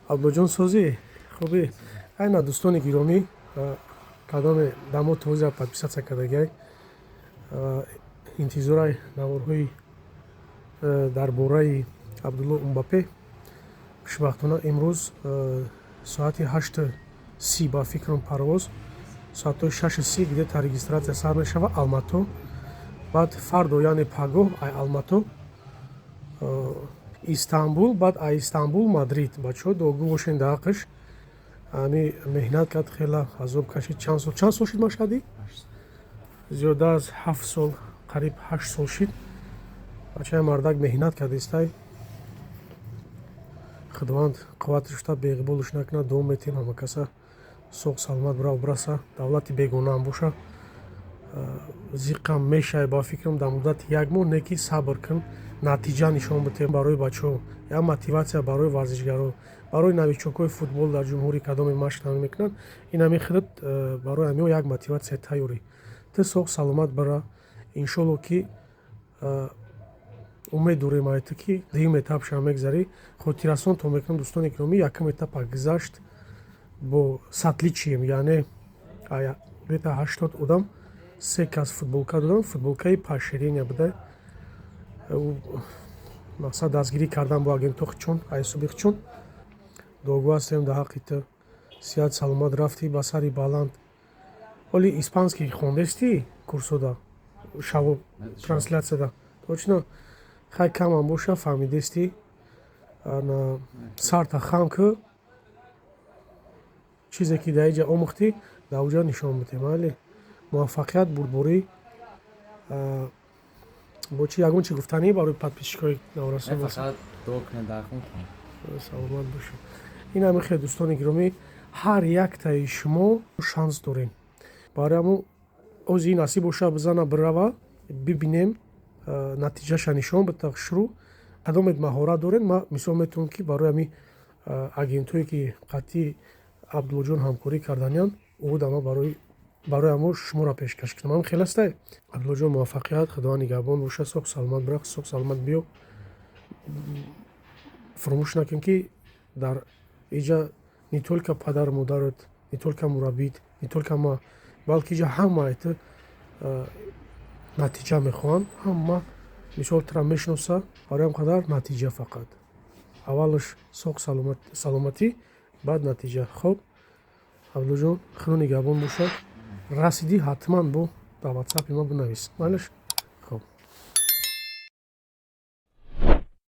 Абдуллоҷон, созӣ, хубӣ? Айна, дӯстони гиромӣ, кадоме дамо тоза подписаться кардагиай, интизорай наворҳои дар бораи Абдулло Умбапе. Хушбахтона, имрӯз соати 8:30, ба фикрам, парвоз соатҳои 6:30 где-то регистрация сар мешава Алмато. Баъд фардо, яъне пагоҳ, ай Алмато Истанбул, баъд ай Истанбул Мадрид. Бачаҳо, дуогӯ бошен дар ҳаққаш. Ами меҳнат кард, хела азоб кашид. Чанд сол, чанд сол шид машҳадӣ? Зиёда аз 7 сол, қариб 8 сол шид. Бачаи мардак меҳнат кардистай. Худованд қувваташ шута, беғиболш накунад. Дуо метем ҳама каса, соғ саломат бирав, бираса. Давлати бегонаам боша, зиқам мешаве, ба фикрам, дар муддати як моҳ. Не ки сабр кун, натиҷа нишон битем барои бачаҳо, як мотивация барои варзишгаро, барои новичок ҳои футбол дар ҷумҳурӣ. Кадоме машқ намекунанд, ин ҳами худат барои ҳамиҳо як мотивация тайёрӣ. Ту соғ саломат бира, иншолло, ки умед дорем ай ту, ки дуюм этап ша мегзарӣ. Хотиррасон то мекунам, дӯстони гиромӣ, якум этапа гузашт бо с отличием, яъне где-то 80 одам се кас футболка додам, футболкаи поощрения буда. Мақсад дастгирӣ кардан бо агентҳо хичон, айсуби хичон. Дуогӯ ҳастем дар ҳаққи ту. Сиҳат саломат рафтӣ, ба сари баланд. Ҳоли испанский хондестӣ курсода, шаво трансляцияда точно хай камам боша фаҳмидестӣ. Сарта хам кӯ, чизе ки дар иҷа омӯхтӣ, дар оҷа нишон бидем. Майли, муваффақият, бурдборӣ. Бо чи ягон чи гуфтанӣ барои подписчик ҳои наврасон? Фақат дуо кунед дар хун. Саломат бошед. Ин ҳами хел, дӯстони гиромӣ, ҳар яктаи шумо шанс дорем. Барои ҳамо ози насиб боша, бизана, бирава, бибинем, натиҷаша нишон бита шурӯъ. Кадомед маҳорат доред, ма мисол метавонам, ки барои ҳами агентҳое, ки қатъи Абдуллоҷон ҳамкорӣ карданиянд, ӯдама барои ҳамо шуморо пешкаш кунам. Ҳам хел астай. Абдуллоҷон, муваффақият, Худованд нигаҳбон боша. Соғ саломат бирақс, соғ саломат биё. Фуромӯш накун, ки дар иҷа не только падару модарат, не только мураббит, не только ма, балки иҷа ҳама ту натиҷа мехоҳанд. Ҳама мисол тура мешиноса. Барои ҳам қадар натиҷа фақат аввалаш соғ саломатӣ, баъд натиҷа. Хоб, Абдуллоҷон, Худо нигаҳбон бошад. Расидӣ, ҳатман бо дар Ватсапи ман бинавис, майлаш.